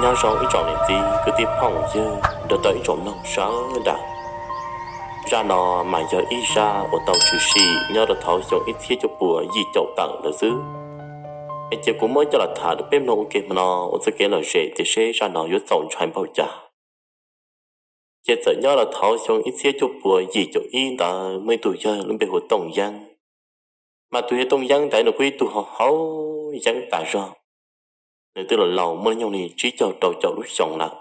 Nyob zoo ib tsoom niam txiv kwv tij phooj ywg nrog rau ib tsoom mloog sawv daws. Zaj no mas yog ib zaj uas tau tshwm sim nyob rau thaum xyoo ib txhiab cuaj puas yim caum tawm ntawd xwb. Es cia kuv muab coj los tham rau peb mloog ua ke hmo no ua txoj kev lom zem tias seb zaj no yuav txaus ntshai npaum cas. Ces txawm nyob rau thaum xyoo ib txhiab cuaj puas yim caum ib ntawd muaj ib tug yawg lub npe hu ua Tooj Yeeb. Mas tus yawg Tooj Yeeb ntawd nws kuj ib tug haus haus yeeb tas zog. Nws twb los laus muaj hnub nyoog li tsib caug rau caum lub xyoo lawm.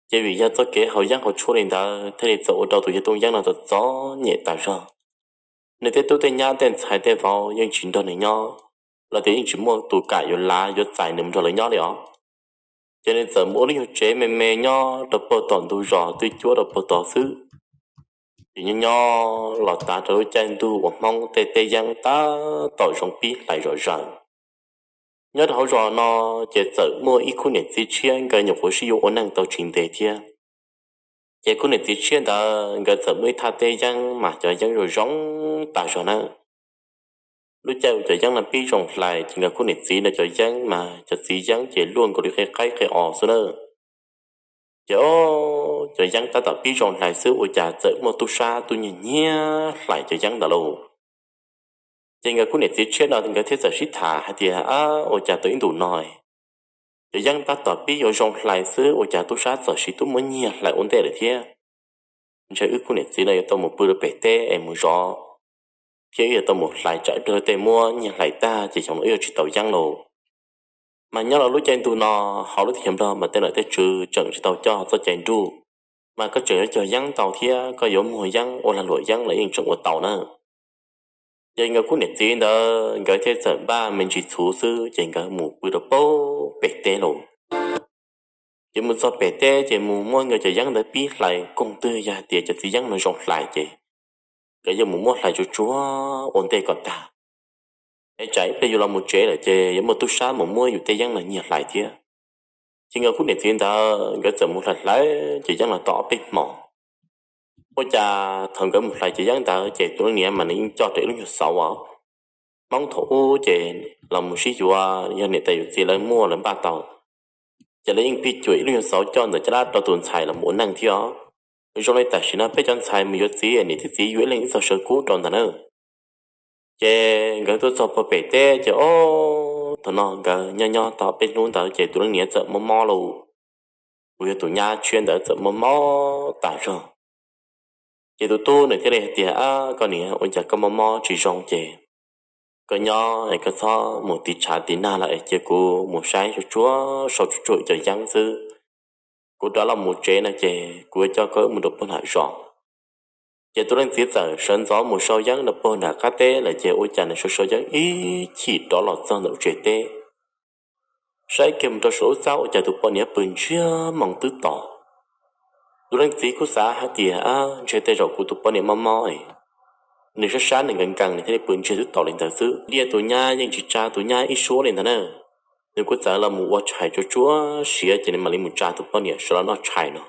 Ces vim yog txoj kev haus yeeb haus tshuaj li ntawd thiaj li txawm ua rau tus yawg Tooj Yeeb no txom txom nyem tas zog. Nws tej tub tej nyab tej ntxhais tej vauv yeej tsis nrog nws nyob, los tias yeej tsis muaj tus kam yuav lav yuav txais nws mus nrog lawv nyob li os. Ces nws txawm mus ua lub nyuag tsev me me nyob rau puag tom ntug zos twb cuab rau puag tod xwb. Ces nyob nyob los tas rau lub caij ntuj uas Hmoob tej teb yeeb tab tom zoo pib hlais zom zaws. Nyob rau hauv zos no ces txawm muaj ib khub niam txiv tshiab nkawd nyuam qhuav sib yuav ua neej tau tsis ntev thiab. Ces khub niam txiv tshiab ntawd nkawd txawm muaj ib thaj teb yeeb mas cov yeeb zoo zoo tas zog nawb. Lub caij uas cov yeeb no pib zoo hlais ces nkawd khub niam txiv no cov yeeb mas cov txiv yeeb ces luaj nkaus li qe qaib qe os xwb nawb. Ces o, cov yeeb tab tom pib zoo hlais xwb ua cas txawm muaj tub sab tuaj nyiag nyiag hlais cov yeeb ntawd lauj. Ces nkawd khub niam txiv tshiab no nkawd thiaj txawm sib tham hais tias, Ab, ua cas tau ib ntus no cov yeeb tab tom pib yuav zoo hlais xwb ua cas tub sab txawm sis tuaj muab nyiag hlais ua ntej lawm thiab? Ntshe wb khub niam txiv no yuav tau mus pw rau pem teb es mus zov, thiab wb yuav tau mus hlais tsam raug tej muab nyiag hlais tag ces xyoo no wb yuav tsis tau yeeb lauj. Mas nyob los lub caij ntuj no hauv lub teb chaws Nplog mas tej nom tej tswv tseem tsis tau coj txoj cai nruj, mas koj tseem yuav cog yeeb tau thiab koj yuav muag yeeb ua lag luam yeeb los yeej tseem ua tau na. Ces nkawd khub niam txiv ntawd nkawd thiaj txawm npaj me ntsis txhuv xwb ces nkawd mus pw rau pem teb lauj. Ces mus txog pem teb ces mus muab nkawd cov yeeb ntawd pib hlais koog twg yog hais tias cov txiv yeeb no zoo hlais ces nkawd yuav mus muab hlais tsuag tsuag ua ntej kom tag. Es tsam ib pliag yus los mus tsev lawm ces yuav muaj tub sab mus muab yus tej yeeb no nyiag hlais thiab. Ces nkawd khub niam txiv ntawd nkawd txawm mus hlais hlais cov yeeb los tau ob peb hmos. Ua cas thaum nkawd mus hlais cov yeeb ntawd ces tus leej niam mas nws yeej coj rau ib lub nyuag xauv os. Hmoob thaum ub ces los mus sib yuav yog niam tais yawm txiv lawv muaj lawv npaj tau, ces lawv yeej pheej cuam ib lub nyuag xauv coj ntawm caj dab rau tus ntxhais los mus ua neej thiab os. Zoo li tam sim no peb cov ntxhais mus yuav txiv niam thiab txiv yuav ib leeg ib txoj saw kub rau ntawd na. Ces nkawd tuaj txog puag pem teb ces o, thaum no nkawd nyob nyob tau peb hnub ntawd ces tus leej niam txawm mob mob lauj. Uas yog tus nyab tshiab ntawd txawm mob mob tas zog. Ces tus tub nws thiaj li hais tias, Ab, koj niam, ua cas koj mob mob tsis zoo ces koj nyob es koj txhob mus tiv tshav tiv nag lawm es cia kuv mus saib tsuag tsuag sau tsuag tsuag cov yeeb xwb. Kuv rov los mus tsev no ces kuv yuav coj koj wb mus rau puag nram zos. Ces tus leej txiv txawm sawv ntxov mus sau yeeb rau puag nram qab teb lawm ces ua cas nws sau sau yeeb ib chim rov los txog ntawm lub tsev teb. Saib kiag mus rau saum lub txaj ua cas tus poj niam pw ntsiag moo twb tos. Tus leej txiv kuj xav hais tias, Ab, ntshe tej zaum kuv tus poj niam mob mob es nws sab sab nws nkees nkees nws thiaj li pw ntsiag twb tos li ntawd xwb. Diaj tus nyab yeej tsis tsa tus nyab ib suab li ntawd na. Nws kuj txawm los mus ua tshais tsuag tsuag siav ces nws mam li mus tsa tus poj niam sawv los noj tshais no.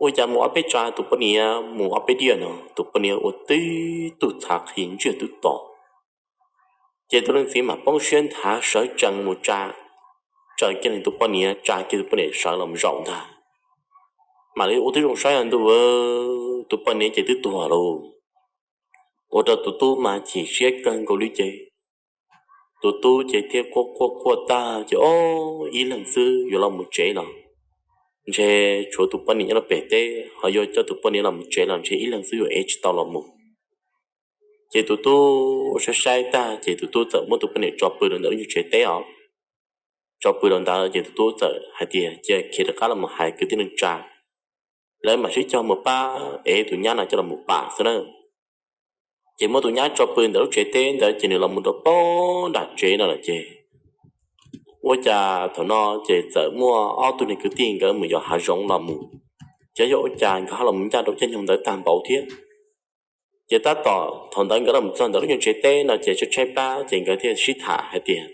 Ua cas mus ob peb tsa tus poj niam mus ob peb diaj no tus poj niam ua tib tug txhav qhi ntsiag twb tos. Ces tus leej txiv mam poob siab nthav sawv tsees mus tsa, tsa kiag nws tus poj niam, tsa kiag tus poj niam sawv los mus zaum ntag. Mam li ua tib zoo saib os ntuj, tus poj niam ces twb tuag lauj. Ua rau tus tub mas chim siab kawg nkaus li ces tus tub ces thiaj quaj quaj quaj tag ces o, ib leeg xwb yuav los mus tsev los ntshe tshuav tus poj niam nyob rau pem teb, ho yuav coj tus poj niam los mus tsev los ntshe ib leeg xwb yuav ev tsis tau los mus. Ces tus tub saib saib tag ces tus tub txawm muab tus poj niam tso pw rau ntawm lub nyuag tsev teb os. Tso pw rau ntawd ces tus tub txawm hais tias cia khiav rov qab los mus hais kwv tij neej tsa, lawv mam sib cog mus pab ev tus nyab no coj los mus pam xwb na. Ces muab tus nyab tso pw ntawm lub tsev teb ntawd ces nws los mus rau puag nram tsev no lawm ces ua cas thaum no ces txawm muaj ob tug niag kwv tij nkawd mus yos hav zoov los mus, ces yog ua cas nkawd ho los mus ncaj rau caij nyoog ntawd tag npaum thiab. Ces tab tom thaum ntawd nkawd los mus txog ntawm lub nyuag tsev teb no ces tshaib tshaib plab ces nkawd thiaj sib tham hais tias,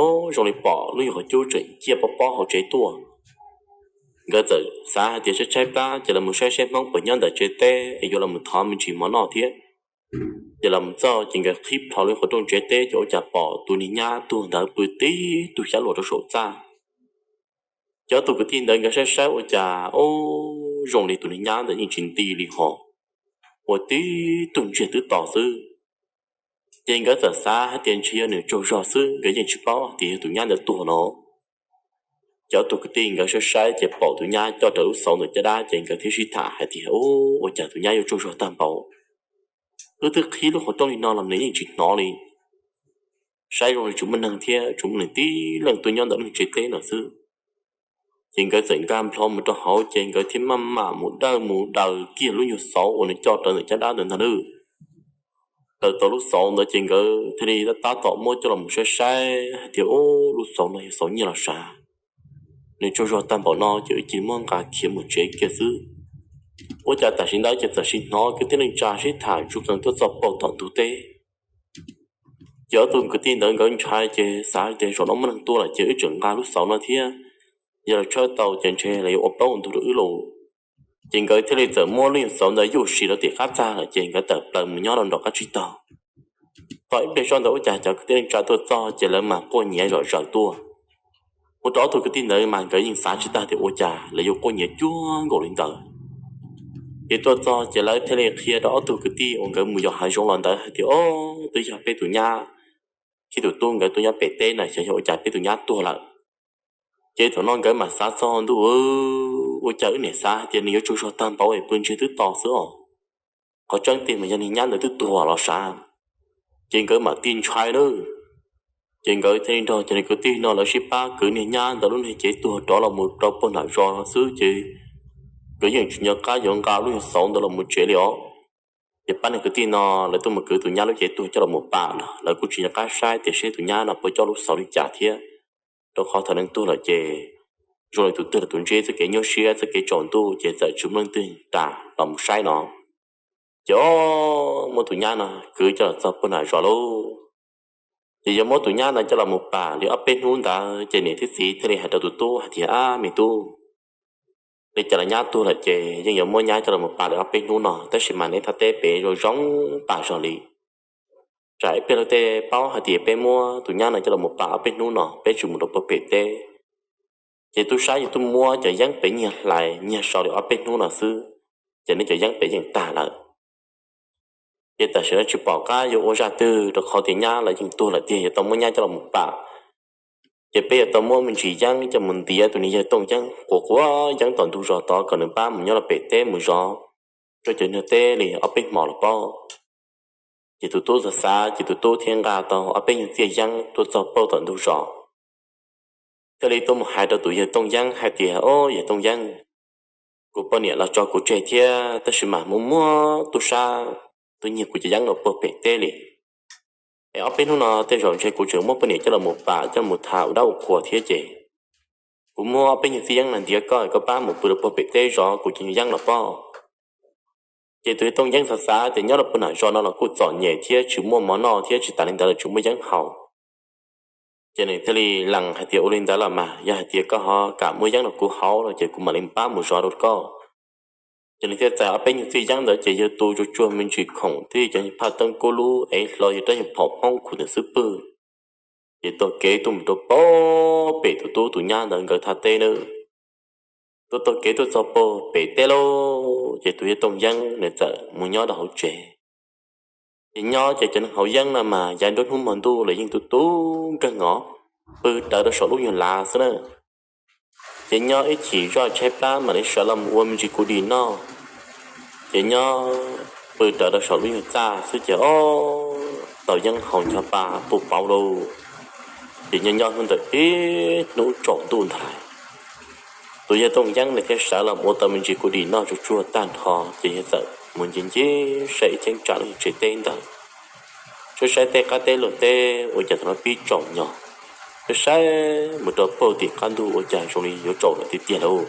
Ub, zoo li pom lub nyuag qhov cub tseem ciaj pob pob hauv tsev tuaj. Nkawd txawm xav hais tias tshaib tshaib plab ces los mus saib saib Hmoob puas nyob ntawm tsev teb es yuav los mus thov me ntsis mov noj thiab. Ces los mus txog ces nkawd qhib plho lub qhov rooj tsev teb ces ua cas pom tus niag nyab tuag ntawd pw tib tug xyab luas rau saum txaj. Ces ob tug kwv tij ntawd nkawd saib saib ua cas, o, zoo li tus niag nyab ntawd yeej tsis nti li hos, ua tib tug ntsiag twb to xwb. Ces nkawd txawm xav hais tias ntshe yog nws tsaug zog xwb, nkawd yeej tsis paub hais tias yog tus nyab ntawd tuag no. Ces ob tug kwv tij nkawd saib saib ces pom tus nyab coj rawv lub xauv ntawm caj dab, ces nkawd thiaj sib tham hais tias, u, ua cas tus nyab yuav tsaug zog tag npaum, wb twb qhib lub qhov rooj li no los nws yeej tsis hnov li. Saib zoo li tsis muaj neeg thiab, tsuas muaj nws tib leeg tuaj nyob ntawm lub tsev teb no xwb. Ces nkawd txawm nkag nplho mus rau hauv, ces nkawd thiaj maj mam mus dawj mus daws kiag lub nyuag xauv uas nws coj rawv ntawm caj dab ntawd ntag nawb. Daws tau lub xauv ntawd ces nkawd thiaj li tab tom muab coj los saib saib hais tias, u, lub xauv no yog xauv nyiaj los sav, nws tsaug zog tag npaum no ces wb cia li muab nqa khiav mus tsev kiag xwb. Ua cas tam sim ntawd ces txawm sim hnov kwv tij neej tsa sib tham tsuj qees tuaj txog paug tom ntug teb. Ces ob tug kwv tij ntawd nkawd ntshai ces xav tias zaum no muaj neeg tuaj lawm ces wb tseem nqa lub xauv no thiab, yog los tshawb tau ces ntshe lawv yuav ua plaub ua ntug rau wb lauj. Ces nkawd thiaj li txawm muab lub nyuag xauv ntawd yuj sim rau tim qab txag lawm ces nkawd tawm plaws mus nyob rau nram qab tsib taug. Tau ib pliag zoj ntawd ua cas cov kwv tij neej tsa tuaj txog ces lawv mas quaj nyiav zom zaws tuaj. Ua rau ob tug kwv tij ntawd mas nkawd yeej xav tsis tag tias ua cas lawv yuav quaj nyiav cuag nkaus li ntawd. Ces tuaj txog ces lawv thiaj li qhia rau ob tug kwv tij uas nkawd mus yos hav zoov los ntawd hais tias, o, twb yog peb tus nyab thiab tus tub nkawd tuaj nyob pem teb na, xyov yog ua cas peb tus nyab tuag lawm. Ces thaum no nkawd mam xav txog ntua, ua cas wb niam xav hais tias nws yuav tsaug zog tag npaum es pw ntsiag twb to xwb os. Qhov tseeb tiag mas yog niag nyab ntawd twb tuag los sav. Ces nkawd mam tig ntshai lawm. Ces nkawd thiaj li nrog cov niag kwv tij no lawv sib pab kwv niag nyab ntawd lub niag cev tuag rov los mus rau puag nram zos xwb ces nkawd yeej tsis nco qab yuav nqa lub nyuag xauv ntawd los mus tsev li os. Ces pab niag kwv tij no lawv tuaj mus kwv tus nyab lub cev tuag coj los mus pam no lawv kuj tsis nco qab saib tias seb tus nyab no puas coj lub xauv li cas thiab, rau qhov thaum neeg tuag lawm ces zoo li tus twg los tus ntsib txoj kev nyuaj siab txoj kev tsaus ntuj ces txawm tsis muaj leej twg ras los mus saib no. Ces o, muab tus nyab no kwv coj los txog puag nram zos lauj. Ces yuav muab tus nyab no coj los mus pam li ob peb hnub ntawd ces niam thiab txiv thiaj li hais rau tus tub hais tias, ab me tub, li cas los nyab tuag lawm ces yeej yuav muab nyab coj los mus pam li ob peb hnub no tab sis mas neb thaj teb pem zoo zoo pam zog li. Tsam ib pliag luag tej paub hais tias peb muab tus nyab no coj los mus pam ob peb hnub no peb tsis mus rau puag pem teb, ces tub sab yuav tuaj muab cov yeeb pem nyiag hlais nyiag sau li ob peb hnub no xwb, ces neb cov yeeb pem yeej tag lawm. Ces tam sim no tsis pom qab yuav ua zaj twg rau qhov tias nyab los yeej tuag lawm tiag, yuav tau muab nyab coj los mus pam. Ces peb yuav tau muab me ntsis yeeb coj mus ntiav tus niag yawg Tooj Yeeb quav quav yeeb tom ntug zos tod kom nws pab mus nyob rau pem teb mus zov rau cov nyuag teb li ob peb hmo los pob. Ces tus tub xav xav ces tus tub thiaj nqa tau ob peb nyuag txiaj yeeb tuaj txog paug tom ntug zos, thiaj li tuaj mus hais rau tus yawg Tooj Yeeb hais tias, o, yawg Tooj Yeeb, kuv poj niam los tso kuv tseg thiab tab sis mas muaj muab tub sab twb nyiag kuv cov yeeb los puag pem teb li. Es ob peb hnub no tej zaum ntshe kuv tseem muab poj niam coj los mus pam coj los mus tham ua dab ua qhua thiab ces kuv muab ob peb nyuag txiaj yeeb no ntiav koj, koj pab mus pw rau puag pem teb zov kuv cov nyuag yeeb los pob. Ces tus yawg Tooj Yeeb xav xav tias nyob rau puag nram zos no los kuj txom nyem thiab tsis muaj mov noj thiab tsis tas li ntawd los tsis muaj yeeb haus. Ces nws thiaj li lees hais tias, ua li ntawd los mas yog hais tias koj ho kam muab yeeb rau kuv haus los ces kuv mam li pab mus zov rau koj. Ces nws thiaj txais ob peb nyuag txiaj yeeb ntawd ces yawg tu tsuag tsuag me ntsis khoom thiab cov phaj teeb kub lub ev hlo yawg rab nyuag phom Hmoob khuv ntawm xub pwg, ces taug kev tuaj mus rau puag pem tus tub tus nyab ntawd nkawd thaj teb nawb. Tuaj taug kev tuaj txog puag pem teb lauj, ces tus yawg Tooj Yeeb nws txawm mus nyob rau hauv tsev. Ces nyob ces cov neeg haus yeeb no mas yav nruab hnub hmo ntuj los yeej tu tu nkeeg os, pw rawv rau saum lub nyuag lav xwb na. Ces nyob ib chim zoj tshaib plab mam li sawv los mus ua me ntsis kuv dim noj. Ces nyob pw rawv rau saum lub nyuag txaj xwb ces o, tau yeeb haus ncho pa puv pauv lauj. Ces nyob nyob hnub ntawd ib hnub tsaus ntuj ntag, tus yawg Tooj Yeeb nws thiaj sawv los ua tau me ntsis kuv dim noj tsuag tsuag tag nrho ces yawg txawm mus nce nce saib ib cheeb tsam lub tsev teb ntawd, saib saib tej qab teb luag teb ua cas thaum no pib tsaus nyos, saib saib mus rau puag tim qab ntug ua cas zoo li yuav tsaus lawm tiag tiag lauj.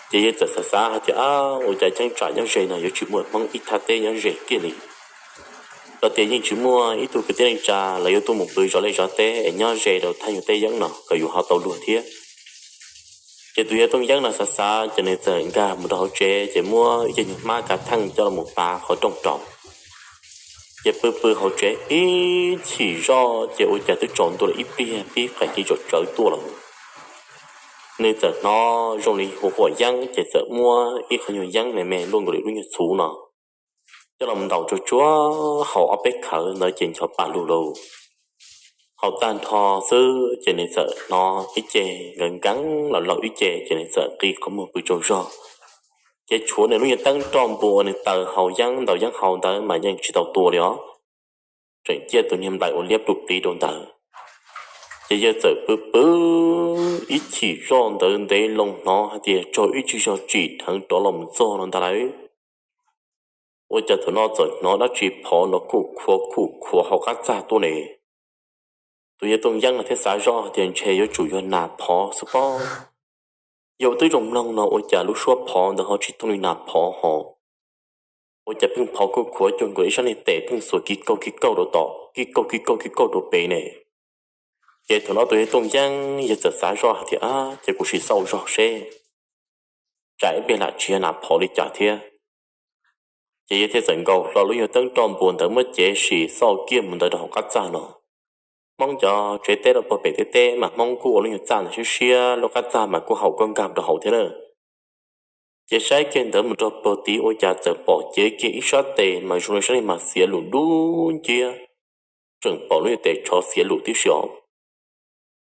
Ces yawg txawm xav xav hais tias, ab, ua cas cheeb tsam nyob ze no yuav tsis muaj Hmoob ib thaj teb nyob ze kiag li, rau tias yeej tsis muaj ib tug kwv tij neej tsa los yuav tuaj mus pw zov liaj zov teb es nyob ze rau thaj nyuag teb yeeb no kom yus ho tau luag thiab. Ces tus yawg Tooj Yeeb no xav xav ces nws txawm nkag mus rau hauv tsev ces muab ib co nyuag hmab kav theej coj los pav qhov rooj rau. Ces pw pw hauv tsev ib chim zoj ces ua cas twb tsaus ntuj lawm ib pliag pib qais ci tsawv tsawv tuaj lawm. nws txawm hnov zoo li hu huam yeeb ces txawm muab ib qho nyuag yeeb me me luaj nkaus li lub nyuag txhuv no coj los ntaus tsuag tsuag hauv ob peb khawv ntawd ces ncho pa lug lug. Hauv tag nrho xwb ces nws txawm hnov ib ce nkees nkees los laus ib ce ces nws txawm qi qhov muag pw tsaug zog. Ces tshuav nws lub nyuag teeb roj npua uas nws taws hau yeeb ntaus yeeb hau ntawd mas yeej tsis tau tua li os, tseem ciaj tus niag nplaim uas liab pluj pliv rau ntawd. Ces yawg txawm pw pw ib chim zoj ntawd ntev loo hnov hais tias raug ib tsig zog tsim dheev rov los mus txog no ntag lauj. Ua cas thaum no txawm hnov dab tsi phov no khuj khuav khuj khuav hauv qab txag tuaj ne. Tus yawg Tooj Yeeb no thiaj xav zoj hais tias ntshe yuav tsum yog nas phov xwb pob. Yog twb zoo mloog no ua cas lub suab phov ntawd ho tsis thooj li nas phov ho. Ua cas pheej phov khuj khuav cuag nkaus ib sab niag tes pheej xuas kiv kauj kiv kauj rau tom kiv kauj kiv kauj kiv kauj rau pem ne. Ces thaum no tus yawg Tooj Yeeb yawg txawm xav zoj hais tias, Ab, ces kuv sim xauj zog seb tsam ib pliag lam tsis yog nas phov li cas thiab. Ces yawg thiaj txawm nkaus hlo lub nyuag teeb roj npua ntawd muab cev sim xauj kiag mus ntawd rau hauv qab txag no. Hmoob cov tsev teb rau puag pem teb teb mas Hmoob kuj ua lub nyuag txaj ntawd siab siab, lub qab txag mas kuj haum koj nkag rau hauv thiab na. Ces saib kiag ntawd mus rau puag tid ua cas txawm pom cev kiag ib sab tes mas zoo li sab niag mas xiav lus dub nciab, tseem pom lub nyuag tes tsho xiav lus tib si os.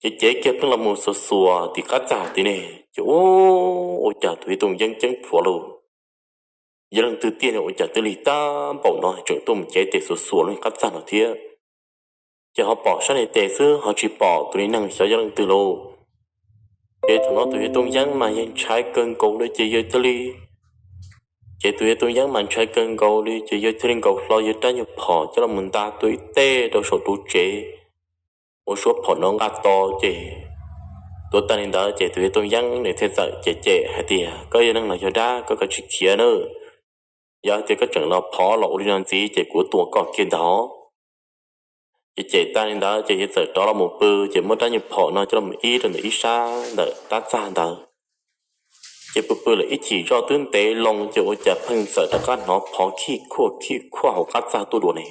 Ces cev kiag pheej los mus xuas xuas tim qab txag tim ne, ces ua cas tus yawg Tooj Yeeb ceeb plhuav lauj, yog leej twg tiag ne ua cas twb lig tag npaum no tseem tuaj mus cev tes xuas xuas lub nyuag qab txag no thiab. Ces ho pom sab niag tes xwb ho tsis pom tus niag neeg xyov yog leej twg lauj. Ces thaum no tus yawg Tooj Yeeb mas yawg ntshai kawg nkaus li ces yawg thiaj li, ces tus yawg Tooj Yeeb mas ntshai kawg nkaus li ces yawg thiaj li nkaus hlo yawg rab nyuag phom coj los mus nta tua ib teg rau saum ru tsev, ua suab phom no nqa to ces tuav tag li ntawd ces tus yawg Tooj Yeeb nws thiaj txawm cem cem hais tias, Koj yog neeg los yog dab, koj kav tsij khiav nawb. Yog tias koj tseem los phov los ua li no ntxiv ces kuv tua koj kiag ntag. Ces cem tag li ntawd ces yawg txawm rov los mus pw, ces muab rab nyuag phom no coj los ib rau ntawm ib sab ntawm rab txag ntawd. Ces pw pw lawm ib chim zoj twb ntev loo ces ua cas pheej txawm rov qab hnov phov khij khuaj khij khuaj hauv qab txag tuaj dua ne.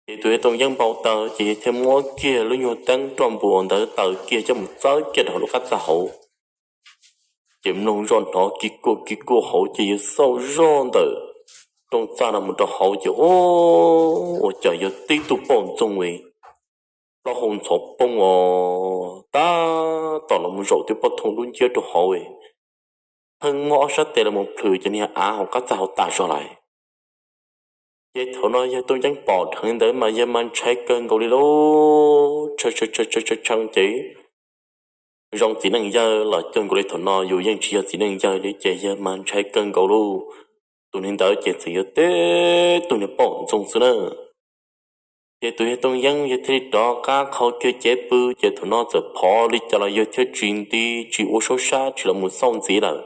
Ces tus yawg Tooj Yeeb npau taws ces yawg thiaj muab kiag lub nyuag teeb roj npua ntawd taws kiag coj mus txawb kiag rau hauv lub qab txag hauv. Ces mloog zoj hnov kiv kuaj kiv kuaj hauv ces yawg xauj zoj ntawm rooj txag no mus rau hauv ces ua cas yog tib tug poj ntxoog plaub hau ntxhov poob os, tab tom los mus zaum tib pob thooj dub nciab rau hauv, pheej muab ob sab tes los mus plhws cov niag av hauv qab txag hauv tas zog lawm. Ces thaum no yawg Tooj Yeeb pom dheev ntawd mas yawg mas ntshai kawg nkaus li lauj, tshee ces zoo txiv neej yawg los cuag nkaus li thaum no yus yeej tsis yog txiv neej yawg li ces yawg mas ntshai kawg nkaus lauj. Tus niag ntawd ces txawm yog tib tug niag poj ntxoog xwb na. Ces tus yawg Tooj Yeeb yawg thiaj li rov qab qhau kiag cev pw ces thaum no txawm phov li cas los yawg thiaj tsis nti tsis ua suab sab tsis los mus xauj ntxiv lawm.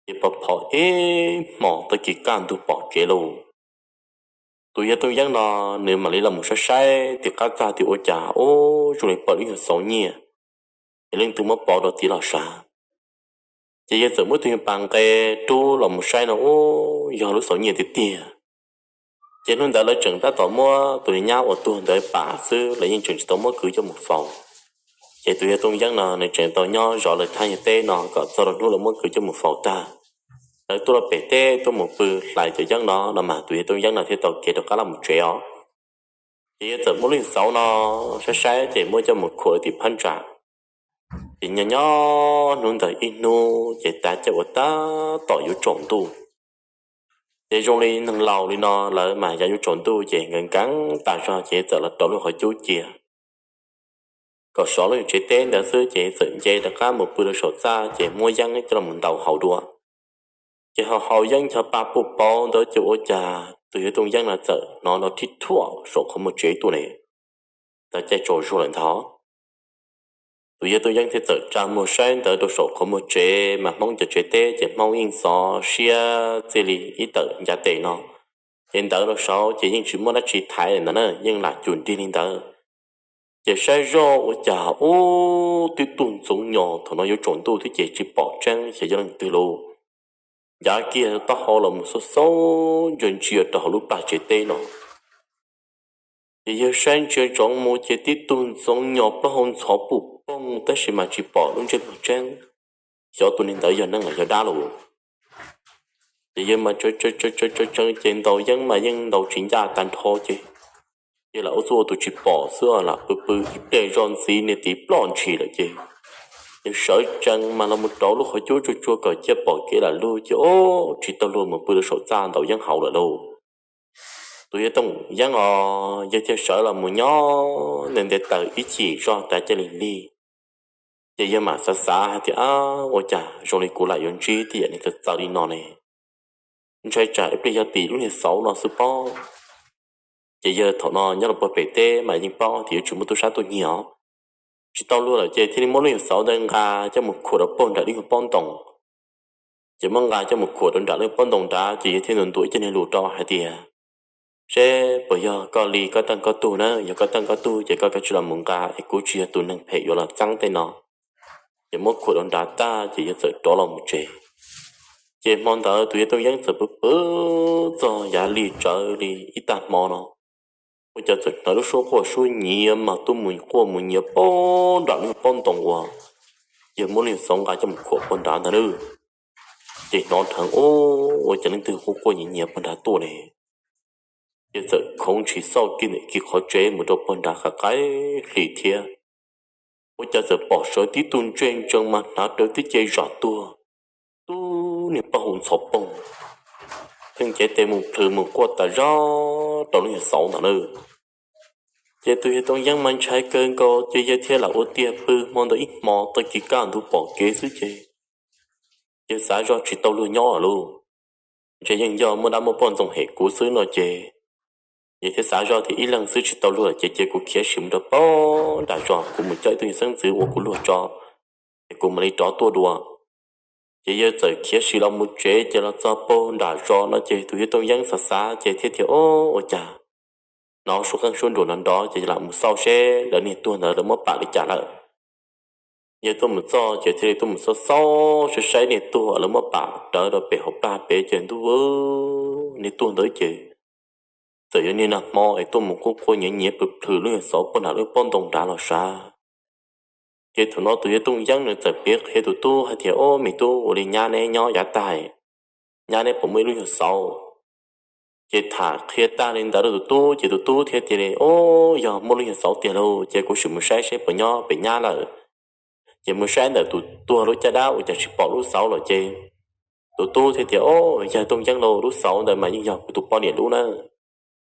Ces phov phov ib hmos tag kis kaj ntug pom kev lauj. Tus yawg Tooj Yeeb no nws mam li los mus saib saib tim qab txag tias ua cas ub zoo li pom lub nyuag xauv nyiaj, ces leej twg muab pov rau tim los sav. Ces yawg txawm muab tus nyuag pas nqe rub los mus saib no ub yog lub xauv nyiaj tiag tiag. Ces hnub ntawd lawv tseem tab tom muab tus niag nyab uas tuag ntawd pam xwb, lawv yeej tseem tsis tau muab kwv coj mus faus. Ces tus yawg Tooj Yeeb no nws tseem tau nyob zov lawv thaj nyuag teb no kom txog rau hnub lawv muab kwv coj mus faus tag, lawv tuaj rau pem teb tuaj mus pw hlais cov yeeb no no mas tus yawg Tooj Yeeb no thiaj tau kev rov qab los mus tsev os. Ces yawg txawm muab lub nyuag xauv no saib saib ces muab coj mus khuam rau tim phab ntsa. Ces nyob nyob hnub ntawd ib hnub ces tav caij uas tab tom yuav tsaus ntuj, ces zoo li neeg laus li no lawv mas yav yuav tsaus ntuj ces nkees nkees tas zog ces txawm los rau lub qhov cub cia kom sov lub nyuag tsev teb ntawd xwb ces txawm nce rov qab mus pw rau saum txaj ces muab yeeb coj los ntaus haus dua. Ces haus haus yeeb ncho pa puj pauv ntawd ces ua cas tus yawg Tooj Yeeb no txawm hnov nrov thib thuam saum qhov muag tsev tuaj ne. Tav caij tsaus zuag lawm ntag. Tus yawg Tooj Yeeb thiaj txawm tsa muag saib ntawd rau saum qhov muag tsev mas Hmoob cov tsev teb ces Hmoob yeej xov siab txij li ib tawm ncav tes no. Ces ntawd rau saud ces yeej tsis muaj dab tsi thaiv ntawd na, yeej lam cum nrig li ntawd. Ces saib zoj ua cas ub tib tug ntxoov nyos thaum no yuav tsaus ntuj thiab ces tsis pom tseeb xyov yog leej twg lauj. Ncav kiag taub hau los mus xauj xauj ntsia ntsia rau hauv lub plag tsev teb no. Ces yawg saib ntsia ntsoov mus ces tib tug ntxoov nyos plaub hau ntxhov puj poog tab sis mas tsis pom lub ntsej muag tseeb, xyov tus neeg ntawd yog neeg los yog dab los. Ces yawg mas tseev ces ntaus yeeb mas yeej ntaus tsis ncaj tag nrho ces yawg lam ua txuj ua tus tsis pom xwb, lam pw pw ib pliag zoj ntxiv niag tiv ploj ntshis lawm ces yawg sawv tsees mas los mus rauv lub qhov cub tsuag tsuag kom cia pom kev lam lug ces ob tsis tau luag mus pw rau saum txaj ntaus yeeb hauv lawm lauj. Tus yawg Tooj Yeeb os, yawg thiaj sawv los mus nyob nte nte taws ib chim zoj tav caij lig lig. Ces yawg mam xav xav hais tias, Ab, ua cas zoo li kuv lam yuav ntsib tej yam neeg txawv txawv li no ne? Ntshai tsam ib pliag yog tim lub niag xauv no xwb pob. Ces yawg thaum no nyob rau puag pem teb mas yeej paub tias yuav tsis muaj tub sab tuaj nyiag os. Tsis tau luag lawm ces thiaj li muab lub niag xauv ntawd nqa coj mus khuam rau puag nram lub nyuag pob ntoo. Ces muab nqa coj mus khuam rau nram lub pob ntoo nrad ces yawg thiaj ntuas ntuas ib co niag lus rau hais tias, Seb puas yog koj li koj teej koj tug na, yog koj teej koj tug ces koj kav tsij los mus nqa es kuv tsis yog tus neeg phem yuav los txeeb tej no. Ces muab khuam rau nrad tag ces yawg txawm rov los mus tsev. Ces hmo ntawd tus yawg Tooj Yeeb txawm pw pw txog yav lig tsawv li ib tag hmo no, ua cas txawm hnov lub suab quaj suab nyiav mas tuaj mus quaj mus nyiav puag nram lub pob ntoo uas yawg muab lub niag xauv nqa coj mus khuam puag nrad ntag na. Ces hnov dheev ua cas leej twg quaj quaj nyiav nyiav puag nrad tuaj ne. Yawg txawm khoov ntshis xauj kiag ntawm kiag qhov tsev mus rau puag nrad qab qaib hlis thiab, ua cas txawm pom sawv tib tug ntsej ntsees mas hnav rawv tib ce zam tuag, tub niag paj hum ntxhov poog, pheej cev tes mus plhws mus quaj tas zog rau lub niag xauv ntawd na. Ces tus yawg Tooj Yeeb mas ntshai kawg nkaus ces yawg thiaj lam ua tiag pw hmo ntawd ib hmo tag kis kaj ntug pom kev xwb ces yawg xav zoj tsis tau luag nyob lawm, ntshe yeej yog muaj dab muaj poj ntxoog hem kuv xwb no ces yawg thiaj xav zoj tias ib leeg xwb tsis tau luag lawm ces cia kuv khiav sim mus rau puag nram zos kuv mus coj ib tug xeeb ntxwv uas kuv luag tso, ces kuv mam li rov tuaj dua. Ces yawg txawm khiav sim los mus tsev ces los txog puag nram zos no ces tus yawg Tooj Yeeb xav xav ces thiaj tias, Ob, ua cas hnov suab qeej suab nruas nrov nrov ces lam mus xauj seb lawv niag tuag ntawd lawv muab pam li cas lawm. Yawg tuaj mus txog ces thiaj li tuaj mus xauj xauj saib saib niag tuag lawv muab pam rawv rau pem hauv plag pem ces ntuj, niag tuag ntawd ces txawm yog niag nag hmo es tuaj mus quaj quaj nyiav nyiav plhws plhws lub niag xauv puag nram lub pob ntoo nrad los sav. Ces thaum no tus yawg Tooj Yeeb nws txawm piav qhia tus tub hais tias, Ob, me tub, ua li nyab neb nyob yav tag, nyab neb puas muaj ib lub nyuag xauv? Ces tham qhia tag li ntawd rau tus tub ces tus tub thiaj tias li, Ob, yog muaj lub nyuag xauv tiag lauj, ces kuv sim mus saib seb puas nyob pem nyab lawm. Ces mus saib ntawm tus tuag lub caj dab ua cas tsis pom lub xauv lawm ces tus tub thiaj tias, Ob, yawg Tooj Yeeb lauj, lub xauv ntawd mas yeej yog kuv tus poj niam lub na.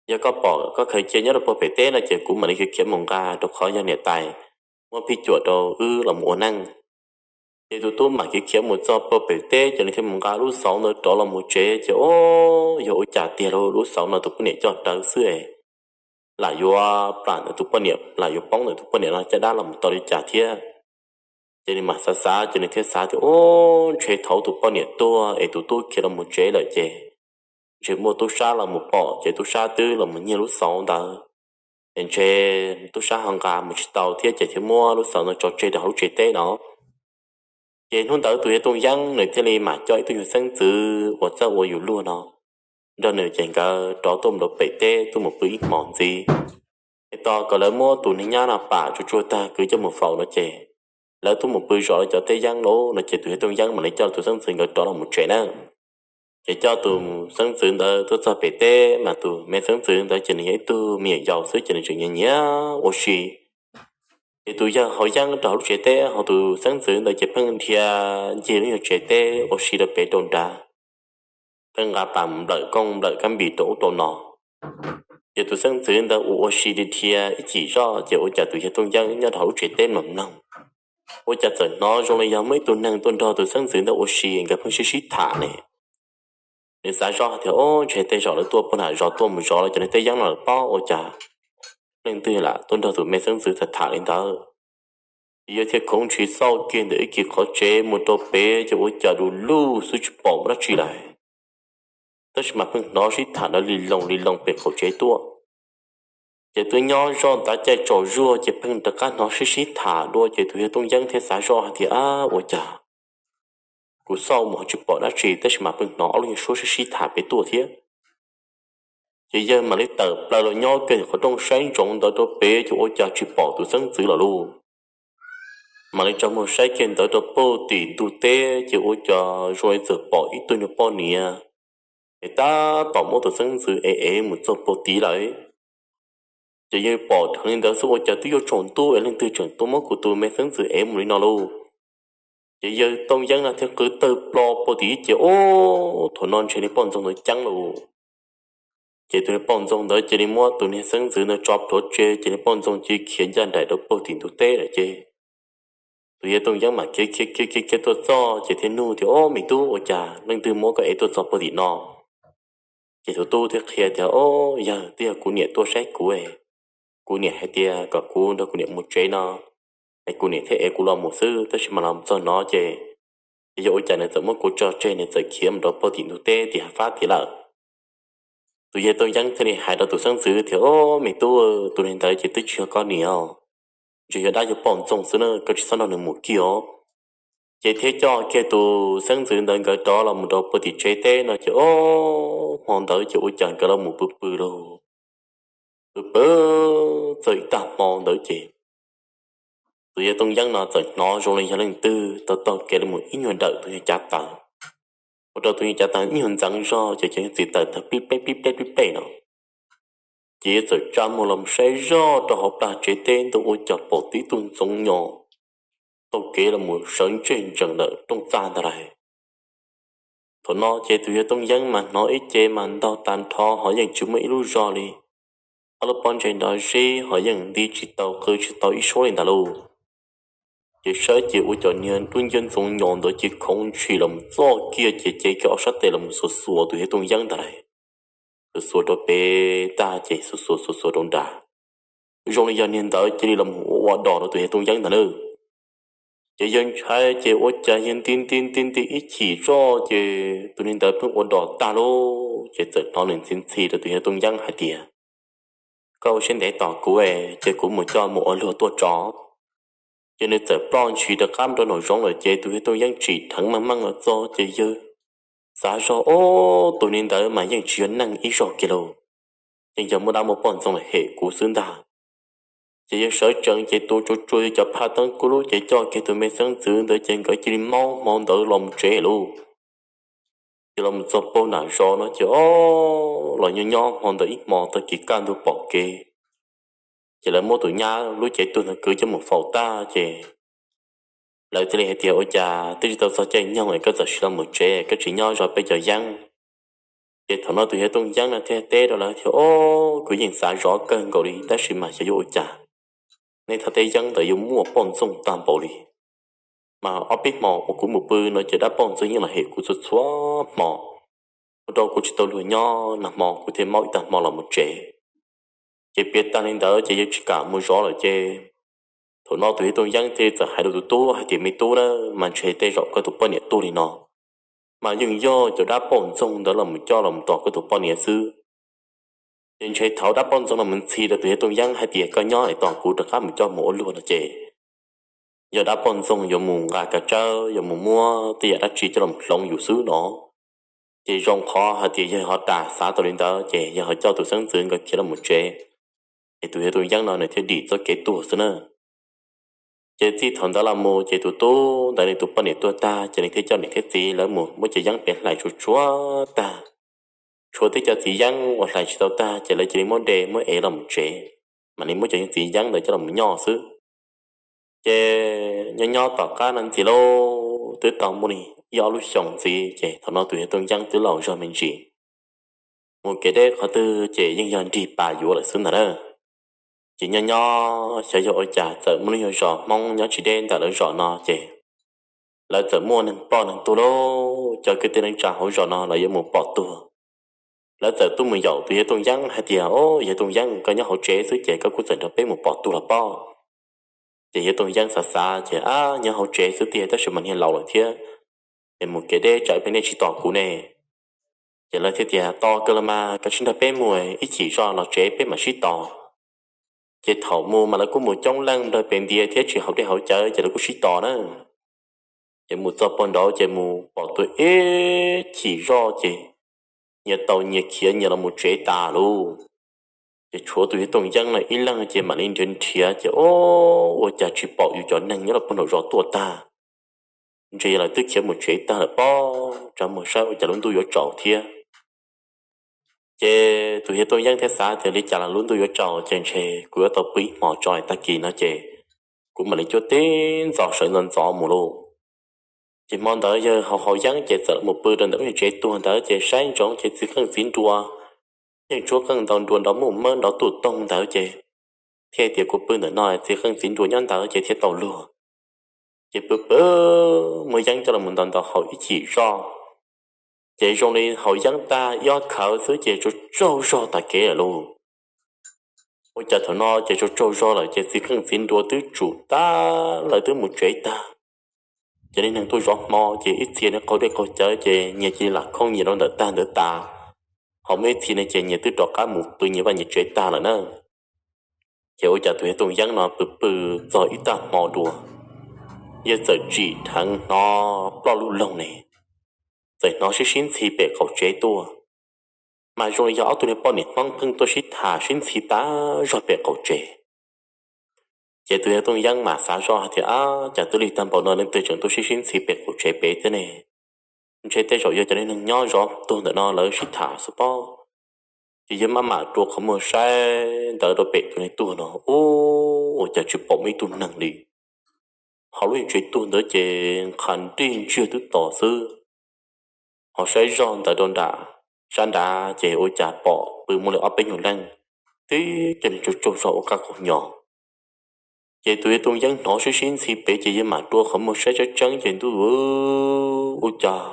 Yog koj pom koj khaws cia nyob rau puag pem teb no ces kuv mam li khiav khiav mus nqa rau qhov yog niam tais muab phij cuam rau wb los mus ua neej. Ces tus tub mam khiav khiav mus txog puag pem teb ces nws thiaj mus nqa lub xauv ntawd rov los mus tsev ces, Ob, yog ua cas tiag lauj, lub xauv no tus poj niam coj rawv xwb es lam yuav plam ntawm tus poj niam, lam yuav poob ntawm tus poj niam no caj dab los mus tau li cas thiab. Ces nws mam xav xav ces nws thiaj xav tias, Ob, ntshe thaum tus poj niam tuag es tus tub khiav los mus tsev lawm ces ntshe muaj tub sab los mus pom ces tub sab twb los mus nyiag lub xauv ntawd. Es ntshe tub sab ho nqa mus tsis tau thiab ces thiaj muab lub xauv ntawd tso tseg rau hauv lub tsev teb no. Ces hnub ntawd tus yawg Tooj Yeeb nws thiaj li mam coj ib tug nyuag xeeb ntxwv uas txawj ua yus luag no nrog nws ces nkawd rov tuaj mus rau pem teb tuaj mus pw ib hmos ntxiv. Es tos kom lawv muab tus neeg nyab no pam tsuag tsuag tag kwv coj mus faus no ces lawv tuaj mus pw zov lawv cov teb yeeb lauj no ces tus yawg Tooj Yeeb mam li coj tus xeeb ntxwv nkawd rov los mus tsev na. Ces coj tus xeeb ntxwv ntawd tuaj txog pem teb mas tus me xeeb ntxwv ntawd ces nws yog ib tug me nyuam yaus xwb ces nws tseem nyiam nyiam ua si. Ces tus yawg haus yeeb rau hauv lub tsev teb ho tus xeeb ntxwv ntawd ces pheej dhia ncig lub nyuag tsev teb ua si rau pem rau nrad, pheej nqa pas nplawm kooj nplawm kab npis rau ub rau no. Ces tus xeeb ntxwv ntawd ua ua si dhia dhia ib chim zoj ces ua cas tus yawg Tooj Yeeb nyob rau hauv lub tsev teb mloog mloog, ua cas txawm hnov zoo li yog muaj ib tug neeg tuaj nrog tus xeeb ntxwv ntawd ua si nkawd pheej sib sib tham ne. Nws xav zoj tias, Ob, ntshe tej zaum lawv tuaj puag nram zos tuaj mus zov lawv cov neeg teb yeeb no lawm pob ua cas leej twg lam tuaj nrog tus me xeeb ntxwv tham tham li ntawd. Ces yawg thiaj khoov ntshis xauj kiag ntawm ib kis qhov tsev mus rau pem ces ua cas du lug xwb tsis pom dab tsi lawm, tab sis mas pheej hnov sib tham ntawd li loo li loo pem qaum tsev tuaj. Ces twb nyob zoj ntav caij tsaus zuag ces pheej rov qab hnov sib sib tham dua ces tus yawg Tooj Yeeb thiaj xav zoj hais tias, Ab, ua cas kuv xauj mus ho tsis pom dab tsi tab sis mas pheej hnov ob lub nyuag suab sib sib tham pem tuaj thiab. Ces yawg mam li tawm plaws los nyob kiag qhov rooj saib ntsoov ntawd rau pem ces ua cas tsis pom tus xeeb ntxwv lawm lauj. Mam li tso muag saib kiag ntawd rau puag tim ntug teb ces ua cas zoo li txawm pom ib tug niag poj niam es tab tom muab tus xeeb ntxwv ev ev mus txog puag tid lawm. Ces yawg pom dheev li ntawd xwb ua cas twb yuav tsaus ntuj es leej twg tseem tuaj muab kuv tus me xeeb ntxwv ev mus li no lauj. Ces yawg Tooj Yeeb no thiaj qw tawg plo puag tim ib ce, ub, thaum no ntshe niag poj ntxoog ntawd ceeb lauj. Ces tus niag poj ntxoog ntawd cia li muab tus niag xeeb ntxwv ntawd tso plhuav tseg ces niag poj ntxoog cia li khiav ncaj nraim rau puag tim ntug teb lawm ces tus yawg Tooj Yeeb mam khiav khiav khiav khiav tuaj txog ces thiaj nug tias, Ob, me tub, ua cas leej twg muab koj ev tuaj txog puag tim no? Ces tus tub thiaj qhia tias, Ob, yawg, twb yog kuv niam tuaj saib kuv, kuv niam hais tias kom kuv nrog kuv niam mus tsev no, es kuv niam thiaj ev kuv los mus xwb, tab sis mas los txog no ces, ces yog ua cas nws txawm muab kuv tso tseg, nws txawm khiav mus rau puag tim ntug teb tim hav fab tid lawm. Tus yawg Tooj Yeeb thiaj li hais rau tus xeeb ntxwv tias, Ob, me tub, tus neeg ntawd ces twb tsis yog koj niam os, ntshe yog dab yog poj ntxoog xwb na, koj tsis txhob nrog nws mus kiag os. Ces thiaj coj kiag tus xeeb ntxwv ntawd nkawd rov los mus rau puag tim tsev teb no ces, ob, hmo ntawd ces ua cas nkawd los mus pw pw lauj, pw pw txog ib tag hmo ntawd ces tus yawg Tooj Yeeb no txawm hnov zoo li yog leej twg taug taug kev los mus ib nyuag dawm tus yawg cav taws, ua rau tus yawg cav taws ib nyuag ntxeev zog ces cov yawg txiv taws tawg pib pleb pib pleb pib pleb no. Ces yawg txawm tsa muag los saib zoj rau hauv plag tsev teb ntawd ua cas pom tib tug ntxoov nyo taug kev los mus sawv ntseg ntsees ntawm rooj txaj ntag lauj. Thaum no ces tus yawg Tooj Yeeb mas hnov ib ce mas ntaug tag nrho ho yeej tsis muaj ib lub zog li. Ob lub pob ntseg nrov zib ho yeej nti tsis tau qw tsis tau ib suab li ntag lauj. Ces saib ces ua cas niag dub nciab ntxoov nyo ntawd ces khoov ntshis los txoj kiag ces cev kiag ob sab tes los xuas xuas tus yawg Tooj Yeeb ntag lauj. Xuas xuas rau pem tag ces xuas xuas xuas xuas rau nrad, zoo li yog niag ntawd cia li los ua ua dos rau tus yawg Tooj Yeeb ntag na. Ces yawg ntshai ces ua cas yawg nti nti nti nti ib chim zoj ces tus niag ntawd pheej ua dos tag lauj. Ces txawm hnov nws ntxhi ntxhi rau tus yawg Tooj Yeeb hais tias, Koj ua siab ntev tos kuv, ces kuv mus coj mus ua luag tuaj tso. Ces nws txawm ploj ntshis rov qab rau nraum zoov lawm ces tus yawg Tooj Yeeb tsim dheev meej meej los txog ces yawg xav zog, Ob, tus niag ntawd mas yeej tsis yog neeg ib zaug kiag lauj, yeej yog muaj dab muaj poj ntxoog los hem kuv xwb ntag. Ces yawg sawv tsees ces tua tsuag tsuag yawg cov phaj teeb kub lub ces coj kiag tus me xeeb ntxwv ntawd ces nkawd cia li maub hmo ntawd los mus tsev lauj. Ces los mus txog puag nram zos no ces, ob, los nyob nyob hmo ntawd ib hmo tag kis kaj ntug pom kev, ces lawv muab tus nyab lub cev tuag ntawd kwv coj mus faus tag ces lawv thiaj li hais tias, Ua cas twb tsis tau txog caij nyoog es koj txawm sim los mus tsev, koj tsis nyob zov peb cov yeeb? Ces thaum no tus yawg Tooj Yeeb no thiaj teb rau lawv tias, Ob, kuv yeej xav zov kawg nkaus li tab sis mas xyov yuav ua cas, nej thaj teb yeeb ntawd yuav muaj poj ntxoog tag npaum li. Mas ob peb hmo uas kuv mus pw no ces dab poj ntxoog yeej los hem kuv txhua txhua hmo, ua rau kuv tsis tau luag nyob, nag hmo kuv thiaj maub ib tag hmo los mus tsev. Ces piav tag li ntawd ces yawg tsis kam mus zov lawm ces thaum no tus yawg Tooj Yeeb thiaj li txawm hais rau tus tub hais tias, Me tub na, mas ntshe tej zaum koj tus poj niam tuag li no mas yeej yog cov dab poj ntxoog ntawd los mus coj los mus tom koj tus poj niam xwb. Ces ntshe thaum dab poj ntxoog los mus ntxhi rau tus yawg Tooj Yeeb hais tias, Koj nyob es tos kuv rov qab mus coj mus ua luag no ces yog dab poj ntxoog yuav mus nqa kav tsawb, yuav mus muab tej yam dab tsi coj los hloov yus xwb no. Ces zoo qhov hais tias yawg ho ras xav tau li ntawd ces yawg ho coj tus xeeb ntxwv nkawd khiav los mus tsev, es tus yawg Tooj Yeeb no nws thiaj dim txoj kev tuag xwb na. Ces txij thaum ntawd los mus ces tus tub ntawd nws tus poj niam tuag tag ces nws thiaj coj niam thiab txiv lawv mus muab cov yeeb pem hlais tsuag tsuag tag, tshuav tej cov txiv yeeb uas hlais tsis tau tag ces lawv cia li muab de muab ev los mus tsev, mam li muab cov txiv yeeb ntawd coj los nyob xwb. Ces nyob nyob tom qab no ntxiv lauj, twb tau muaj li ib ob lub xyoos ntxiv ces thaum no tus yawg Tooj Yeeb twb laus zog me ntsis, mus kev deb qhov twg ces yeej yog nrig pas yuav lawm xwb ntag na. Ces nyob nyob xyov yog ua cas txawm muaj lub nyuag zos Hmoob nyob tsis deb ntawm lawv zos no ces lawv txawm muaj neeg ploj neeg tuag lauj, cov kwv tij neej tsa hauv zos no los yuav mus pom tuag. Lawv txawm tuaj mus yaum tus yawg Tooj Yeeb hais tias, Au, yawg Tooj Yeeb, koj nyob hauv tsev xwb ces koj kuj txawm nrog peb mus pom tuag los pob. Ces yawg Tooj Yeeb xav xav ces, Ab, nyob hauv tsev xwb tiag tab sis mas niag laus lawm thiab, es mus kev deb tsam peb nej tsis tos kuv ne. Ces lawv thiaj tias, Tos kawg los mas, koj sim nrog peb mus, ib chim zoj los tsev peb mam sib tos. Ces thaum mus mas lawv kuj mus coob leej nrog pem ntiav thiab tsis haus dej haus cawv ces lawv kuj sib tos na. Ces mus txog puag nraud ces mus pom tuag ib chim zoj ces nyias tau nyias khiav nyias los mus tsev tas lauj. Ces tshuav tus yawg Tooj Yeeb no ib leeg ces mam li nrhiav nrhiav ces o, ua cas tsis pom yus cov neeg nyob rau puag nraum zos tuaj tag. Ntshe lawv twb khiav mus tsev tag lawm pob, tsa muag saib ua cas lub ntuj yuav tsaus thiab. Ces tus yawg Tooj Yeeb thiaj xav tias li cas los lub ntuj yuav tsaus ces ntshe kuv yuav tau pw ib hmos tso, tag kis no ces kuv mam li cuab tib ntxov sawv ntxov ntxov mus lauj. Ces hmo ntawd yawg Haus Haus Yeeb ces txawm los pw rau ntawm lub nyuag tsev tuag ntawd ces saib ntsoov ces txiv qeej txiv nruas yeej tsuab qeej ntau nruas nrov muj mawb nrov tuj toog ntawd ces thiaj tias kuv pw ntawm no txiv qeej txiv nruas nyob ntawd ces thiaj tau luag. Ces pw pw muab Yeeb coj los ntaus ntaus Haus ib chim zoj, ces zoo li Haus Yeeb tag ib ob khawv xwb ces tsaug tsaug zog tas kev lawm lauj. Ua cas thaum no ces tsaug tsaug zog lawm ces txiv qeej txiv nruas twb tsum tag, lawv twb mus tsev tag. Ces niag neeg tuaj zov hmo ces ib txhia niag qaug dej qaug cawv ces nyias cia li lam khooj nyias rau ntawm tag ntawd tas, ho muaj ib txhia ne ces nyias twb rov qab mus pw nyias vaj nyias tsev tag lawm na. Ces ua cas tus yawg Tooj Yeeb no pw pw txog ib tag hmo dua, yawg txawm tsim dheev hnov ploj lub loog ne, txawm hnov sib sib ntxhi pem qaum tsev tuaj, mas zoo li yog ob tug niag poj niam Hmoob pheej tuaj sib tham sib ntxhi tag zog pem qaum tsev. Ces tus yawg Tooj Yeeb mam xav zoj hais tias, ab, cas twb lig tag npaum no leej twg tseem tuaj sib sib ntxhi pem qaum tsev pem thiab ne? Ntshe tej zaum yog cov neeg nyob zov tuag ntawm no lawv sib tham xwb pob. Ces yawg maj mam rua qhov muag saib ntawd rau pem tus neeg tuag no, ub, ua cas tsis pom muaj ib tug neeg li. Hauv lub nyuag tsev tuag ntawd ces nqhis nrig ntsiag twb tos xwb. Ho saib zoj ntawd rau nram sab nrad ces ua cas pom pw muaj li ob peb nyuag leej, tib co niag tsaug tsaug zog ua qab qaug nyo. Ces tus yawg Tooj Yeeb hnov sib sib ntxhi pem ces yawg mam rua qhov muag saib tseeb tseeb ces ntuj, ua cas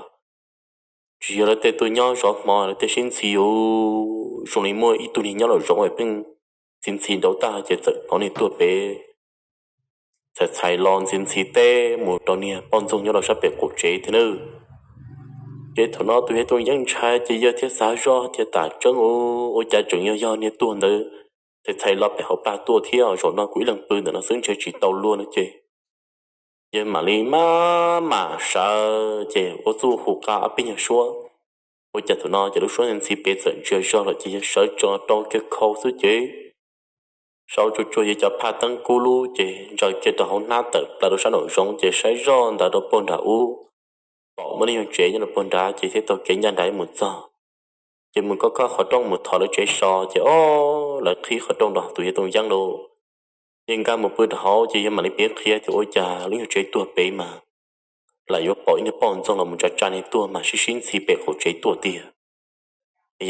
tsis yog lawv tej tuaj nyob zov hmo, lawv tej sib ntxhi, zoo li muaj ib tug niag nyob los zoov pheej ntxhi ntxhi nraud tag ces txawm hnov niag tuag pem txhais txhais los ntxhi ntxhi teb mus rau niag poj ntxoog nyob rau sab pem qaum tsev thiab nawb. Ces thaum no tus yawg Tooj Yeeb ntshai ces yawg thiaj xav zoj tias tam tseeb ua cas tseem yog yog niag tuag ntawd txhais txhais los pem hauv plag tuaj thiab, zaum no kuv ib leeg pw ntawm no xwb ntshe tsis tau luag no ces yawg mam li maj mam sawv ces ua txuj hu qab ob peb nyuag suab. Ua cas thaum no ces lub suab ntxhi pem txawm ntsiag zog lawm ces yawg sawv tsees rau kiag khau xwb ces sau tsuag tsuag yawg cov phaj teeb kub lub ces ntsaws kiag rau hauv hnab tawm plaws rau sab nraum zoov ces saib zoj ntawd rau puag nram ub, pom muaj ib nyuag tsev nyob rau puag nrad ces thiaj taug kev ncaj nraim mus txog. Ces mus koj koj qhov rooj mus thov lawv tsev so ces o, lawv qhib qhov rooj rau tus yawg Tooj Yeeb lauj. Yawg nkag mus pw rau hauv ces yawg mam li piav qhia tias ua cas lub nyuag tsev tuag pem mas lam yuav pom ib niag poj ntxoog los mus tsa tsa niag tuag mas sib sib ntxhi pem qaum tsev tuaj tiag.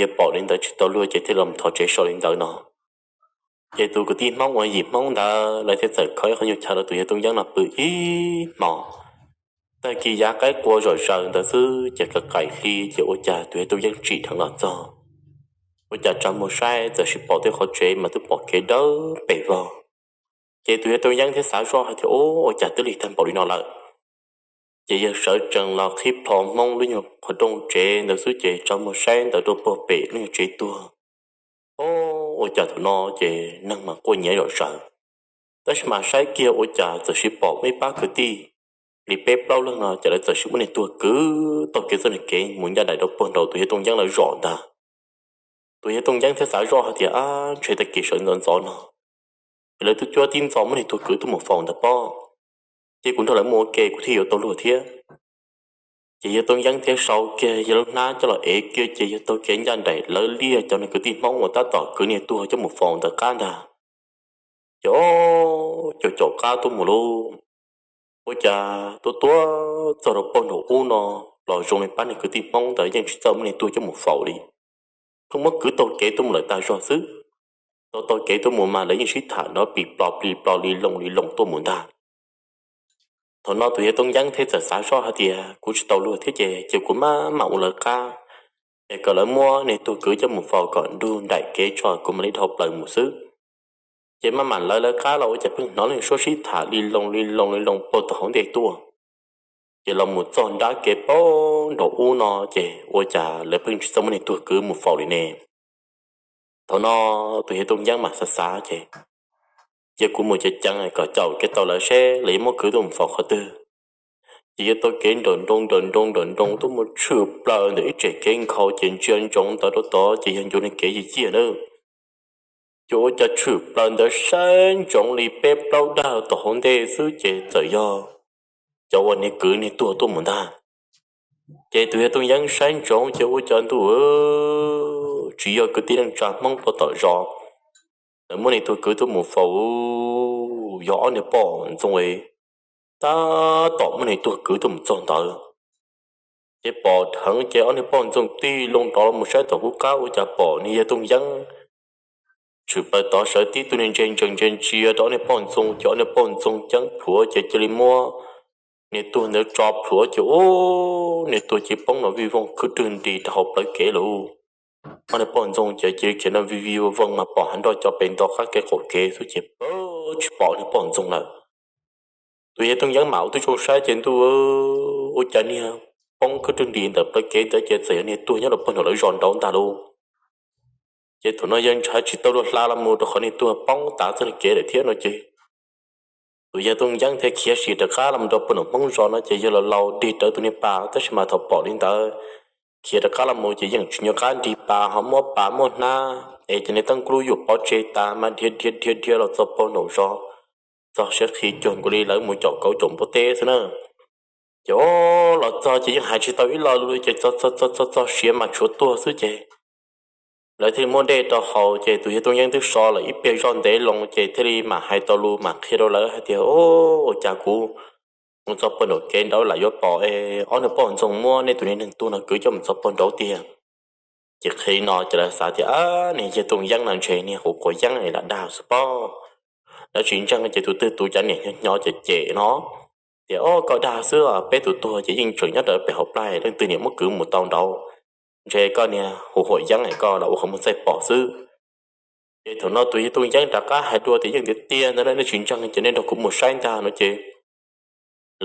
Yawg pom li ntawd tsis tau luag ces thiaj los thov tsev so li ntawd no. Ces tus kwv tij Hmoob uas yim Hmoob ntawd lawv thiaj txawm kho ib qho nyuag chaw rau tus yawg Tooj Yeeb no pw ib hmos. Tag kis yav qaib qua zom zaws ntawd xwb ces qaim hli ces ua cas tus yawg Tooj Yeeb tsim dheev los txog, ua cas tsa muag saib txawm sis pom tej qhov tsev mas twb pom kev dawb pes vog. Ces tus yawg Tooj Yeeb thiaj xav zoj hais tias, ua cas twb lig tag npaum li no lawm? Ces yawg sawv tsees los qhib plho Hmoob lub nyuag qhov rooj tsev ntawd xwb ces tsa muag saib ntawd rau puag pem lub nyuag tsev tuag. O, ua cas thaum no ces neeg mas quaj nyiav zom zaws, tab sis mas saib kiag ua cas txawm sis pom muaj ib pab kwv tij li peb plaub leeg no ces lawv txawm sis muab niag tuag kwv taug kev txoj niag kev mus ncaj nraim rau puag nraum tus yawg Tooj Yeeb lawv zos ntag. Tus yawg Tooj Yeeb thiaj xav zoj hais tias, ab, ntshe tag kis sawv ntxov ntxov no es lawv twb cuab tib ntxov muab niag tuag kwv tuaj mus faus ntag pob. Ces kuv nrog lawv mus ua ke kuv thiaj yuav tau luag thiab. Ces yawg Tooj Yeeb thiaj sau kiag yawg lub hnab coj los ev kiag ces yawg taug kev ncaj nraim lawv liaj cov niag kwv tij Hmoob uas tab tom kwv niag tuag coj mus faus ntawd qab ntag. Ces o, caum caum qab tuaj mus lauj, ua cas tuaj tuaj txog rau puag nraum ub no los zoo li pab niag kwv tij Hmoob ntawd yeej tsis txawj muab niag tuag coj mus faus li. Pheej muab kwv taug kev tuaj mus lawm tag zog xwb. Taug taug kev tuaj mus mas lawv yeej sib tham nrov plis plos plis plos li loo li loo tuaj mus ntag. Thaum no tus yawg Tooj Yeeb thiaj txawm xav zoj hais tias, kuv tsis tau luag thiab ces cia kuv maj mam ua lawv qab, es kom lawv muab niag tuag kwv coj mus faus kom nrug nraim kev tso kuv mam li dhau plaws mus xwb. Ces maj mam lawv lawv qab los ua cas pheej hnov lub suab sib tham li loo li loo li loo puag tom hauv ntej tuaj. Ces los mus txog nrab kev puag nraum ub no ces ua cas lawv pheej tsis txawj muab niag tuag kwv mus faus li ne. Thaum no tus yawg Tooj Yeeb mam xav xav ces, cia kuv mus ceev ceev kom caum kiag tau lawv seb lawv yuav muab kwv tuaj mus faus qhov twg. ces yog tau kev nrawm nroos nrawm nroos nrawm nroos tuaj mus tshwm plaws ntawm ib tsev kev nkhaus ces ntsia ntsoov ntawd rau tod ces yog ncu nws kev yig ciaj na. Ces ua cas tshwm plaws ntawd saib ntsoov li peb plaub dag tom hauv ntej xwb ces txawm yog cov uas niag kwv niag tuag tuaj mus ntag. Ces tus yawg Tooj Yeeb saib ntsoov ces ua cas ntuj, tsis yog kwv tij neej tsa Hmoob ua tom zos, lawv muab niag tuag kwv tuaj mus faus, yog ob niag poj ntxoog, tab tom muab niag tuag kwv tuaj mus txog ntawd. Ces pom dheev ces ob niag poj ntxoog tig loo rov los mus saib tom qub qab ua cas pom niag yawg Tooj Yeeb tshwm plaws tod sawv tib tug niag ntse ntsees ntsia ntsia rau ob niag poj ntxoog ces ob niag poj ntxoog ceeb plhuav ces cia li muab niag tuag ntawd tso plhuav ces ua niag tuag cia li poob no vij voog khwb rwg nris rau hauv plawv kev lawm. Ob niag poj ntxoog ces cia li khiav no vij vij voog mas pom heev nroj co pes nto qab kev qaum kev xwb ces pab tsis pom niag poj ntxoog lawm. Tus yawg Tooj Yeeb mam ua tib zoo saib ces ntuj, ua cas niag poob khwb rwg nris ntawm plawv kev ntawd ces txawm yog niag tuag nyob rau pog nraum lawv zos nraud ntag lauj. Ces thaum no yawg ntshav tsis tau luag hla los mus rau qhov niag tuag poob tav txoj kev lawm thiab no ces tus yawg Tooj Yeeb thiaj khiav sim rov qab los rau pog nraum Hmoob zos no ces yawg los laus dig rawv tus niag pas tab sis mas thaum pom li ntawd khiav rov qab los mus ces yeej tsis nco qab nrig pas ho muab pas muab hnab es ces niag teeb kub lub yuam pov tseg tas mas dhia dhia dhia dhia los txog pog nraum zos, txog siav qhi cuag nkaus li lawv mus caum kauv caum npua teb xwb na. Ces los txog ces yeej hais tsis tau ib lo lus ces txog txog txog txog siav mas tshuav tuag xwb ces lawv thiaj li muab dej rau haus ces tus yawg Tooj Yeeb twb so lawm ib pliag zoj ntev loo ces thiaj li mam hais tau lus mam qhia rau lawv hais tias, Ua cas kuv mus txog pog nraum kev nraud lam yuav pom es ob niag poj ntxoog muab nej tus niag neeg tuag no kwv coj mus txog pog nraud tiag. Ces qhia li no ces lawv xav tias, Ab, niag yawg Tooj Yeeb no ntshe niag quav quav yeeb es lam dag xwb pob. Lawv tsis ntseeg ces tus twg tus cav niam hnyo hnyo ces cem no tias, Ob, koj dag xwb, peb tus tuag ces yeej tseem nyob rawv pem hauv plab, leej twg niam muab kwv mus tau nraud. Ntshe koj niag hu huam yeeb es koj los ua qhov muag txaij pom xwb. Ces thaum no tus yawg Tooj Yeeb rov qab hais dua tias, Yeej tiag tiag ntag, nej tsis ntseeg ces nej nrog kuv mus saib ntag no ces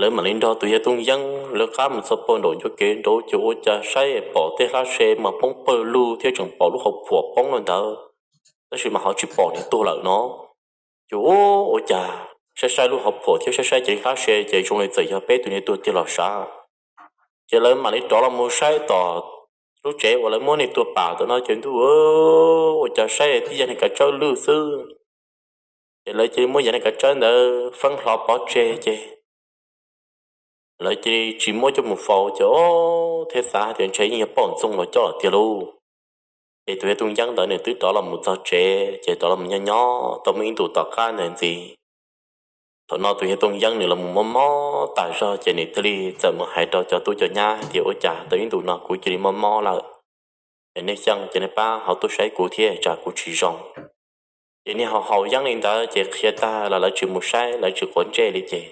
lawv mam li nrog tus yawg Tooj Yeeb lawv qab mus txog pog nraum ncua kev nraud ces ua cas saib pom tej hlab se mas poob pawg lug thiab tseem pom lub hauv phuam poob lawm ntawd, tab sis mas ho tsis pom niag tuag lawm no. Ces ua cas saib saib lub hauv phuam thiab saib saib ces hlab se ces zoo li txawm yog peb tus niag tuag tiag los sav. Ces lawv mam li rov los mus saib tom lub tsev uas lawv muab niag tuag pam ntawm no ces ntuj, ua cas saib tib yam niag kav tsawb lwj xwb. Ces lawv cia li muab yam niag kav tsawb ntawd feeb hlo pov tseg ces lawv cia li tsis muab coj mus faus ces thiaj xav tias ntshe yeej yog poj ntxoog los coj lawm tiag lauj. Ces tus yawg Tooj Yeeb ntawd nws twb rov los mus txog tsev ces rov los mus nyob nyob tau muaj ib ntus tom qab ntawd ntxiv. Thaum no tus yawg Tooj Yeeb nws los mus mob mob tas zog ces nws thiaj li txawm mus hais rau cov tub cov nyab hais tias, Ua cas tau ib ntus no kuv cia li mob mob lawm, es nej xyeej ces nej pab ho tuaj saib kuv thiab tsam kuv tsis zoo. Ces niag haus haus yeeb li ntawd ces qhia tag los lawv tsis mus saib, lawv tsis quav ntsej li ces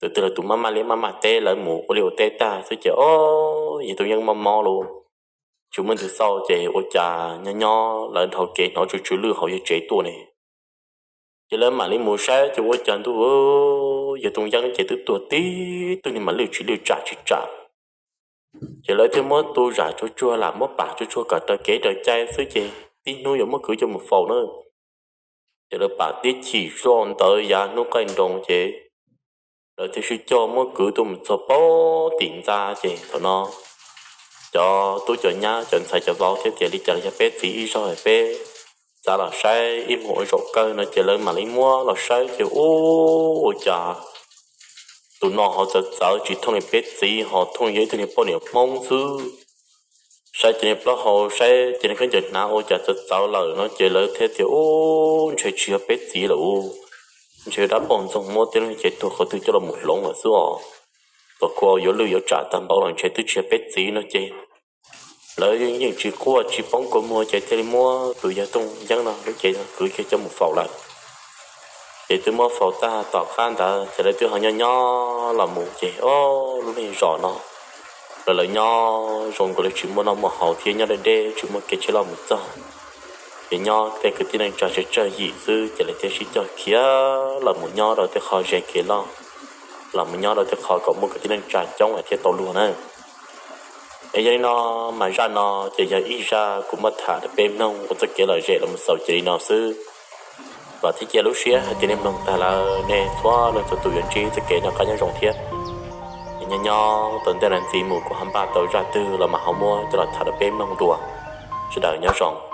tus twg los tus maj maj liab maj maj teb, lawv mus ua liaj ua teb tag xwb ces, Ob, yawg Tooj Yeeb mob mob lauj, tsis muaj leej twg xauj ces ua cas nyob nyob lawv dhau kev hnov tsw tsw lwj hauv yawg tsev tuaj ne. Ces lawv mam li mus saib ces ua cas ntuj, yawg Tooj Yeeb ces twb tuag tib tug niag mas lwj tsis lwj tsam tsis tsam. Ces lawv thiaj muab tu zam tsuag tsuag lam muab pam tsuag tsuag kom raws kev raws cai xwb ces tib hnub yuav muab kwv coj mus faus na. Ces lawv pam tib chim zoj ntawd yav hnub qaij nroos ces lawv thiaj sib coj muab kwv tuaj mus txog pem tim ntxa ces thaum no cov tub cov nyab cov ntxhais cov vauv thiaj tias, Li cas los yog peb txiv ib zaug peb txav los saib ib hmos ua zaum kawg no ces lawv mam li muab los saib ces ua cas tus no ho txawv txawv tsis thooj li peb txiv ho thooj yog ib tug niag poj niam Hmoob xwb. Saib ces niag plaub hau saib ces niag khaub ncaws hnav ua cas txawv txawv lawm no ces lawv thiaj tias, Ub, ntshe tsis yog peb txiv lawm ub, ntshe dab poj ntxoog muab tej lub niag cev tuag qhov twg coj los mus hloov lawm xwb os. Tom qhov yuav lwj yuav tsam tag npaum los ntshe twb tsis yog peb txiv no ces lawv yeej tsis quaj tsis poob kua muag ces thiaj li muab tus yawg Tooj Yeeb no lub cev kwv kiag coj mus faus lawm. Ces twb muab faus tag tom qab ntawd ces lawv twb ho nyob nyob los mus ces ob lub niag zos no los lawv nyob zoo nkaus li tsis muaj noj muaj haus thiab nyob deb deb tsis muaj kev tsheb loj mus txog. Ces nyob tej kwv tij neej tsa tsawg tsawg yim xwb ces lawv thiaj sib cog khiav los mus nyob rau tej qhov ze kev loj, los mus nyob rau tej qhov kom muaj kwv tij neej tsa coob thiaj tau luag na. Es yog li no mas zaj no ces yog ib zaj kuv muab tham rau peb mloog ua txoj kev lom zem los mus xaus cia li no xwb. Vam thiab cia lub siab hais tias nej mloog tag lawm nej txhua leej txhua tus yuav ntsib txoj kev noj qab nyob zoo thiab. Nyob nyob tau ntej no ntxiv mus kuv ho npaj tau zaj twg los mas ho muab coj los tham rau peb mloog dua. Sawv daws nyob zoo.